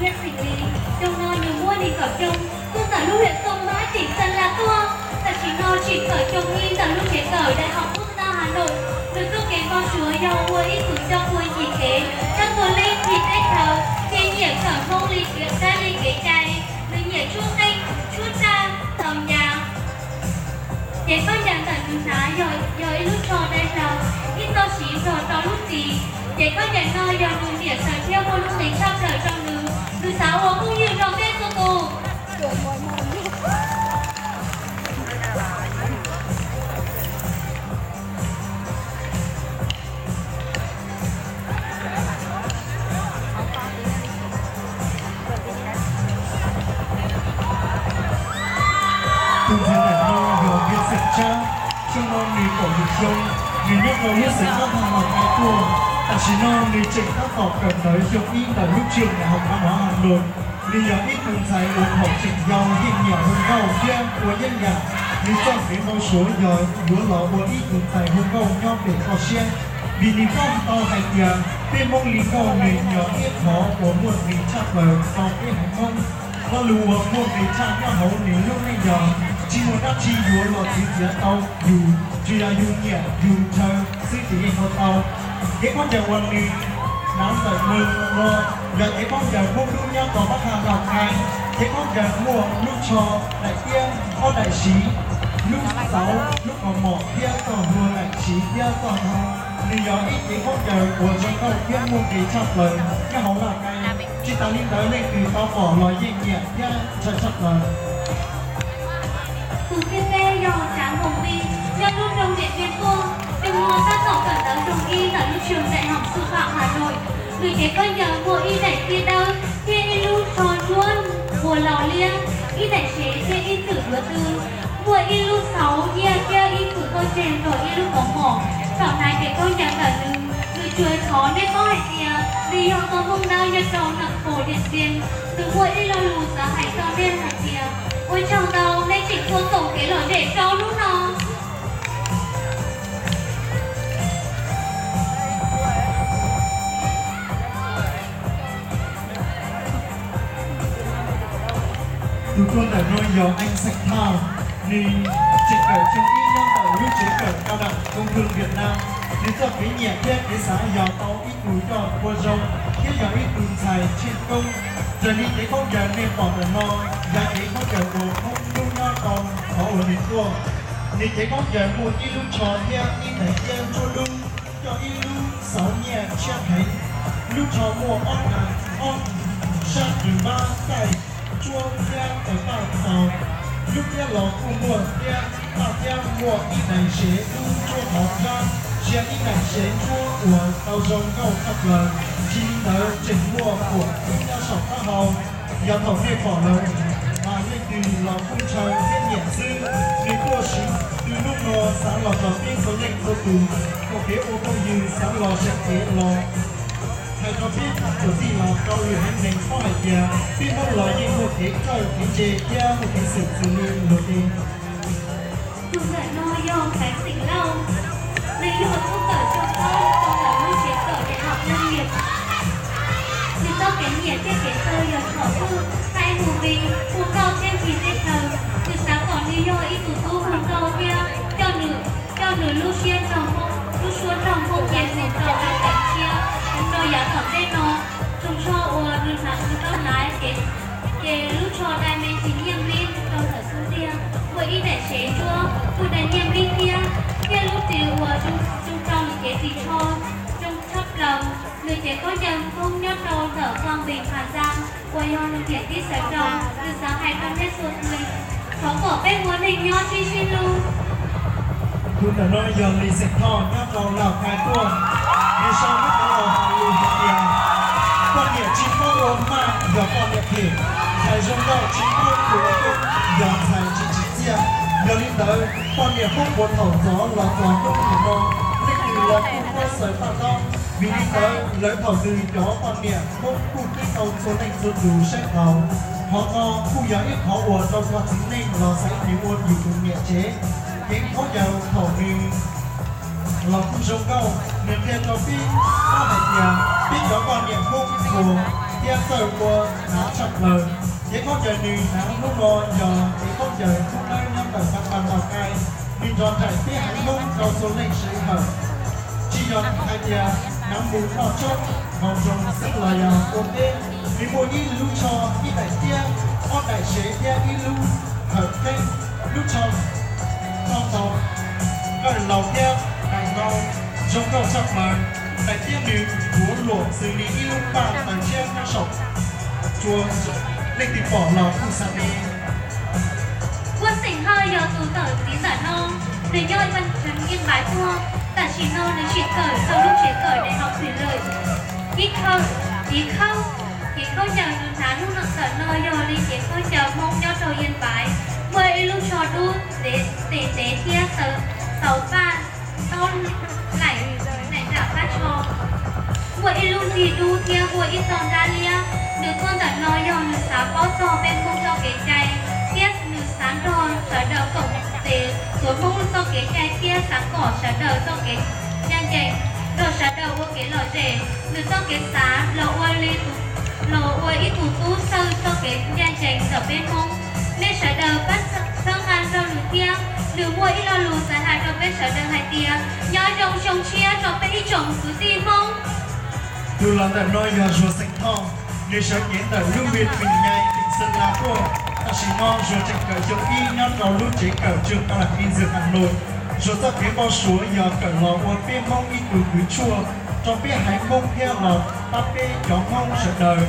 Yaj Xeem Lis, xyoo no nws muaj nees nkaum xyoo, tuaj ntawm lub huyện Sông Mã, tỉnh Sơn La tuaj. Tam sim no tseem kawm xyoo ib ntawm lub tsev kawm Đại học Quốc gia Hà Nội. Nws txoj kev npau suav yog ua ib tug coj ua nyiam kev, coj tua lej ntim teb chaws, thiab nyiam kawm Hmoob li kev saib li kev cai. Nws nyiam tshuab qeej, tshuab raj, tau ncas. Ces khaub ncaws ntawm nws hnav yog, yog ib lub tsho dai hlau, ib txoj siv nrog rau lub txis. Ces khaub ncaws no yog nws niam xaws thiab muaj lub nqis tshaj plaws rau nws. Nws xav ua phooj ywg nrog peb txhua tus. Tus ntxhais ntawm no yog Viaj Xeem Tsab, xyoo no nws kaum yim xyoo, nws nyob rau lub xeev Phab Nthav Lào Cai tuaj. Tam sim no nws tseem tab tom kawm ntawv xyoo ib ntawm lub trường Đại học Văn hóa Hà Nội. Nws yog ib tug ntxhais uas thaum tseem yau yeej nyiam hu nkauj thiab ua yeeb yam. Nws txoj kev npau suav yog yuav los ua ib tug ntxhais hu nkauj nyob pem toj siab, vim nws paub tau hais tias peb Hmoob li nkauj nws yog ib qho uas muaj nqis tshaj plaws rau peb haiv Hmoob. Lo lus uas muaj nqis tshaj nyob hauv nws lub neej yog tsis muaj dab tsi yuav los txwv txiav tau yus, tsuas yog yus nyiam yus ntshaw xwb ces yeej ua tau. Cev khaub ncaws uas nws hnav ntawm nws no yog cev khaub ncaws Hmoob Dub nyob rau Phab Nthav Lào Cai. Cev khaub ncaws muaj lub tsho daim tiab, ob daim siv, lub xauv, lub kaus mom thiab txoj hlua daim siv thiab txoj ntoo. Nws yog ib cev khaub ncaws uas zoo nkauj thiab muaj nqis tshaj plaws nyob hauv Lào Cai. Tsis tas li ntawd leej twg tau pom los yeej nyiam thiab ntshaw tshaj plaws. Tus thib peb yog Tráng Hồng Vinh, nyob lub nroog Điện Biên Phủ, xyoo no tab tom kawm ntawv xyoo ib ntawm lub trường Đại học Sư phạm Hà Nội. Nws cev khaub ncaws muaj ib daim tiab dawb thiab ib lub tsho ntsuab ua laus liab, ib daim sev thiab ib txwm duav tw, muaj ib lub xauv nyiaj thiab ib txwm koj tseg nrog ib lub kaus mom. Thaum hnav cev khaub ncaws ntawm nws, nws tsuas thov nej paub hais tias nws yog tus Hmoob Dawb nyob rau nram pos Điện Biên. Nws muaj ib lo lus xav hais rau nej hais tias ua tsaug ntau, nej tseem tuaj koom kev lom zem rau hnub no. Tus tuaj ntawm no yog Anh Xeem Thao, nws tseem kawm xyoo ib nyob ntawm lub tsev kawm Cao đẳng Công thương Việt Nam. Nws txoj kev nyiam thiab kev xav yog tau ib tug coj ua zoo thiab yog ib tug ntxhais tsheej koob. Raws li cev khaub ncaws nej pom ntawm no, yog cev khaub ncaws uas Hmoob Dub nyob rau qhov uas nws tuaj. Nws cev khaub ncaws muaj ib lub tsho thiab ib daim tiab ntsuab dub, coj ib lub xauv nyiaj tshiab pheev. Lub tsho muaj ob, ob sab kws npab taij ntsuab thiab taw paj txaus. Lub tiab los kuj muaj thiab, paj tiab muaj ib daim sev dub ntsuab hauv nrab, sia ib daim sev ntsuab uas tau zoo nkauj tshaj plaws. Tsis li ntawd tseem muaj kuam dub nyob saum taub hau. Yog thaum nej pom lawm, mas leej twg los kuj ntshaw thiab nyiam xwb. Nws tuaj siv tw hnub no xav los rau peb txhua leej txhua tus, thaum kev ua phooj ywg xav los sawv kev los hais rau peb txhua txij los rau lwm haiv neeg paub hais tias peb Hmoob los yeej muaj kev txawj kev ntse thiab muaj kev xwm txwv li luag li. Tus ntawm no yog Phaiv Xeem Lauj, nws yog tub kawm xyoo ob rau ntawm lub tsev kawm Đại học Nông nghiệp. Nws txoj kev nyiam thiab kev txawj yog thaum wb saib movie, hu nkauj thiab ntim teb chaws. Nws xav kom nws yog ib tug tub hu nkauj thiab coj nws, coj nws lub siab nrog Hmoob, lub suab nrog Hmoob nce mus rau lawv tsev tshiab, rau yav tom ntej no. Tsoos tsho uas nws hnav, nws tau hnav ces, ces lub tsho dai me ntsis nyiaj nplib rau ntawm xub ntiag, muaj ib daim sev ntsuab kuj dai nyiaj nplib thiab, thiab lub txis uas zoo, zoo rau nws cev ris tsho zoo tshaj plaws. Nws cev khaub ncaws Hmoob nyob rau ntawm Quảng Bình, Hà Giang, uas yog nws niam tij xaws rau. Nws xav hais rau nej txhua tus, thov kom peb ua neej nyob sib sib hlub. Tus ntawm no yog Lis Xeem Thoj nyob rau Lào Cai tuaj. Nws sau nyob rau hauv lus hais tias, poj niam tsis paub ua maj yog poj niam phem, ntxhais zoo nkauj tsis paub ua koob yog ntxhais tsis tsim txiaj. Yog li ntawd, poj niam Hmoob puag thaum ntxov los txog hnub niaj no, leej twg los kuj paub xaws paj taub. Vim li ntawd, lawv thaum twg cov poj niam Hmoob kuj pib tau txhua leej txhua tus saib taus. Qhov no kuj yog ib qhov uas rau cov txiv neej los xaiv nws ua yus tus niam tsev. Ceev khaub ncaws thaum nws los kuj zoo nkauj, nws qhia rau peb paub hais tias peb cov poj niam Hmoob txhua, thiab txawj ua hnav tshaj plaws. Cev khaub ncaws nws hnav hnub no yog cev khaub ncaws Hmoob Dawb nyob ntawm Paj Pas Lào Cai, nws nrog nraim peb haiv Hmoob rau txhua leej sij hawm. Tsis yog hais tias hnav mus noj tshoob hauv nroog xwb los yog ua teb, nws muaj ib lub tsho, ib daim tiab, ob daim sev thiab ib lub hawm kheeb. Lub tsho no tau kawj laus thiab daim ntau zoo nkauj tshaj plaws. Daim tiab nws duav luam xws li ib lub paj taws tshiab nyob saum tsua, leej twg pom los kuj xav me. Huab Xeem Hawj yog tus tawm txiv ntawm no, nws nyob Vaj Tswv Nkiaj Npaiv tuaj. Tam sim no nws tseem kawm rau lub tsev kawm Đại học Thủy lợi. Ib khawb, ib khawb, cev khaub ncaws nws hnav hnub no ntawm no yog li cev khaub ncaws Hmoob nyob rau Yên Bái. Muaj ib lub tsho dub, tes ntev thiab xaus paj ntaub laim nram qab tsho. Muaj ib lub nrig dub thiab muaj ib txoj nrab liab. Nws tuaj ntawm no yog nws xav paub txog peb Hmoob txoj kev cai thiab nws xav nrog sawv daws koom tes tuav Hmoob txoj kev cai thiab xav kom sawv daws txoj kev ncaj ncees, nrog sawv daws ua kev lom zem. Nws txoj kev xav los ua li, los ua ib tug tub xawj txoj kev ncaj ncees ntawm peb Hmoob. Nej sawv daws pab txhawb nqa rau nws thiab. Nws muaj ib lo lus xav hais rau peb sawv daws hais tias nyob zoo zoo siab rau peb ib tsoom kwv tij Hmoob. Tus los ntawm no yog Zuag xeem Thoj, nws sawv cev ntawm lub huyện Quảng Ninh, tỉnh Sơn La tuaj. Tam sim no Zuag tseem kawm xyoo ib nyob rau lub tsev kawm trường cao đẳng y dược Hà Nội. Zuag txoj kev npau suav yog kawm los ua peb Hmoob ib tug kws tshuaj rau peb haiv Hmoob thiab los pab peb cov Hmoob sawv daws.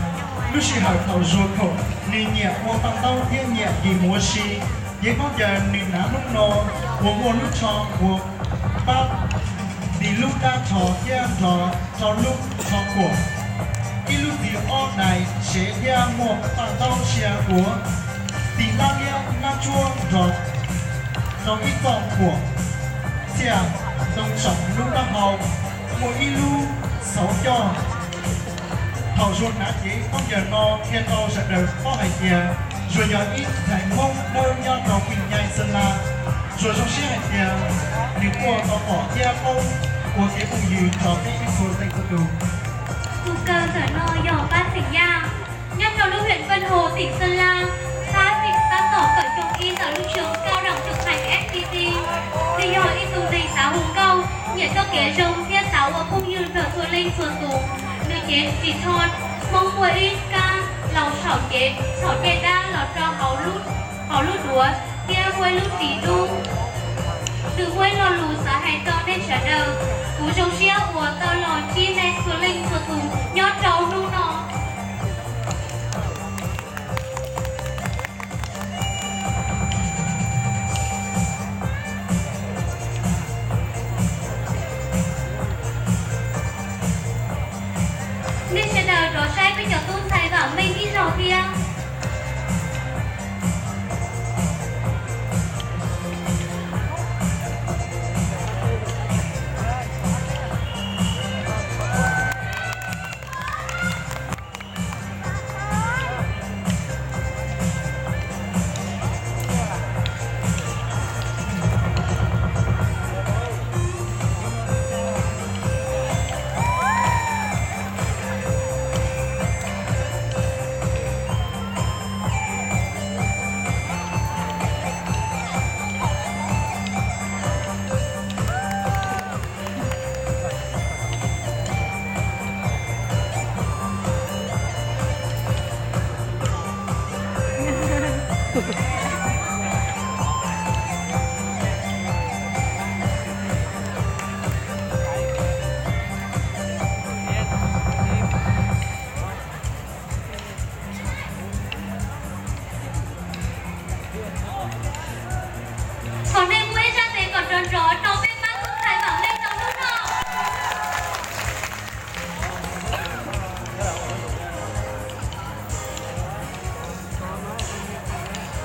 Lub sij hawm thaum Zuag khoom, nws nyiam ua paj ntaub thiab nyiam kis muav si. Cev khaub ncaws nws hnav hnub no uas muaj lub tsho uas pab ti lub dab tsho thiab nrog rau lub tsho kuam. Ib lub txis ob daim sev thiab muaj paj ntaub sia duav, ti nab liab nab tsuab nrog rau ib txoj kuam txiaj ntoo saum lub taub hau, muaj ib lub xauv coj. Thaum Zuag hnav cev khaub ncaws no qhia rau sawv daws paub hais tias Zuag yog ib ntxhais Hmoob dawb nyob rau huyện Quảng Ninh, Sơn La. Zuag zoo siab hais tias nws tuaj tau pom thiab paub ua kev phooj ywg rau peb ib txhua leej txhua tus. Tus kawg ntawm no yog Pab Xeem Yaj, nyob rau lub huyện Vân Hồ, tỉnh Sơn La. Pab Xeem tab tom kawm xyoo ib ntawm lub trường cao đẳng thực hành ép pê tê. Nws yog ib tug neeg xav hu nkauj, nyiam txoj kev zoo thiab xav ua phooj ywg nrog txhua leej txhua tus. Nws cev ris tsho Hmoob muaj ib kab laus saum cev, thaum caij dab los rau hauv lub duav thiab muaj ib lub ris dub. Nws muaj ib lo lus xav hais rau nej sawv daws. Kuv zoo siab uas tau los ntsib nej txhua leej txhua tus nyob rau hnub no.